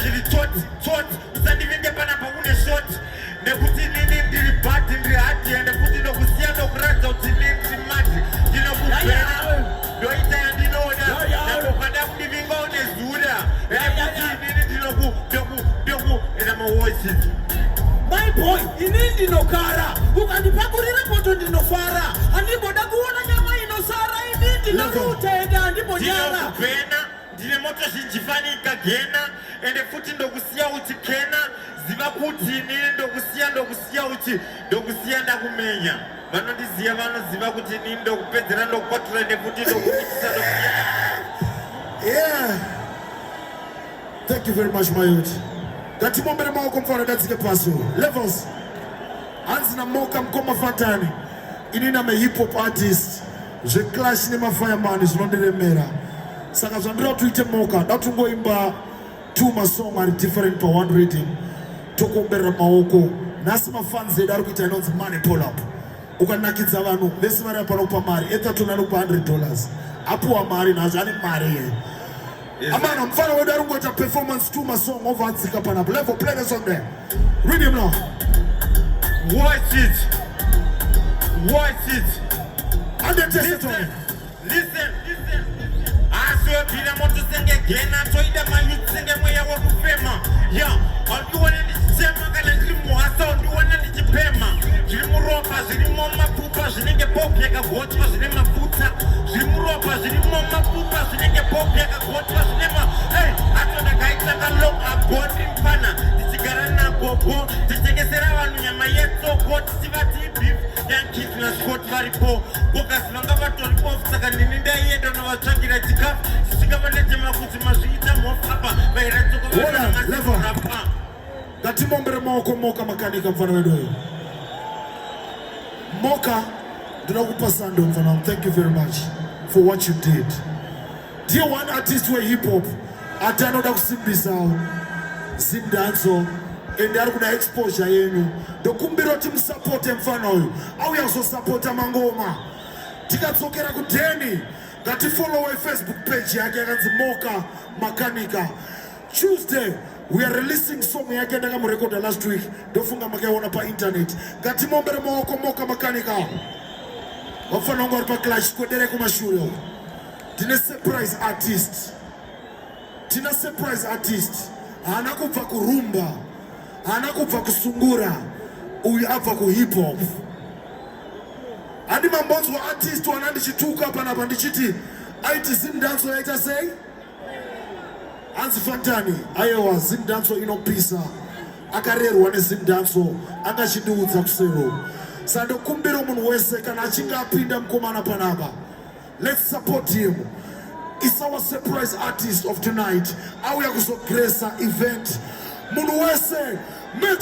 Zviri tsotsi tsotsi. Usandivinge panapa une short, nekuti inini ndiri bad, ndiri hard, ende futi ndokusiya, ndokuratidza kuti inini ndiri mad. Ndinokubhena, ndoita yandinoda. Nyange ukada kundivinga une zura, ende futi inini ndinoku ndoku ndoku enda mawosis. My boy, ini ndinokara, ukandipakurira poto ndinofara. Handimboda kuona nyama inosara. Ini ndinoruta, ende handimbonyara. Ndinokubhena, ndine moto zhinji fanika gena, ende futi ndokusiya uchikena. Ziva kuti inini ndokusiya, ndokusiya uchi, ndokusiya ndakumenya. Vanondiziva vanoziva kuti inini ndokupedzera, ndokukwatura, ende futi ndokuitisa, ndokusiya. Yeah, thank you very much, my youth. Ngatimombere maoko mufana dadzike pasi. Levels, hanzi naMoka, mukoma Fatani, inini am a hip hop artist, zveclash nemafireman zvinondiremera. Saka zvandira kuti uite, Moka, da kuti ungoimba two masong ari different pa one rhythm, tokuomberera maoko. Nhasi mafans edu ari kuita inonzi money pull up. Ukanakidza vanhu vese vari apa, nokupa mari. Etatoni anokupa $100. Apuwa mari nhasi, ane mari ye. Amana, mufana wedu ari kungoita performance two masong, obva adzika panapo. Level, play the song there, rhythm now. Watch it, watch it. Andetese. Listen, listen. Asi webvira moto senge gena, toida mayouth senge mweya wekufema. Ya, wandiona ndichichema kana ndiri muhasa, wandiona ndichipema. Zviri muropa, zvirimo mumapfupa, zvinenge pork yakagochwa zvine mafuta. Zviri muropa, zvirimo mumapfupa, zvinenge pork yakagochwa zvine ma. Hey, ato ndakaita kalong ago ndiri mufana, ndichigara nagogo, tichitengesera vanhu nyama yetsoko, tichivati beef. Yankees naScott varipo, bokasi vanga vatori off, saka ndini ndaienda novatsvagira chikafu, tichingava ndechema kuti mazviita mofu apa. Hold on, Level. Ngatimombere maoko Moka Makanika, mufana wedu uyu. Moka, ndinoda kupa sando, mufana wangu. Thank you very much for what you did. Ndiye one artist wehip hop ati anoda kusimbisa Zimdancehall, ende ari kuda exposure yenyu. Ndokumbira kuti musapote mufana uyu, auya kuzosapota mangoma. Tikadzokera kudheni, ngatifollowe Facebook page yake yakanzi Moka Makanika. Tuesday we are releasing song yake ndakamurekodha last week, ndofunga makaiona painternet. Ngatimombere maoko Moka Makanika. Vafana vangu vari paclash, kwederai kumashure uko. Tine surprise artist, tina surprise artist. Haana kubva kurumba, haana kubva kusungura, uyu abva kuhip hop. Handi mambonzwa artist wana ndichituka panapa ndichiti aiti Zimdancehall yaita sei? Hanzi Fantani, aiwa, Zimdancehall inopisa. Akarerwa neZimdancehall, anga achindiudza kusero. Saka ndokumbira munhu wese kana achinge apinda mukomana panapa, let's support him. It's our surprise artist of tonight, auya kuzograce event. Munhu wese make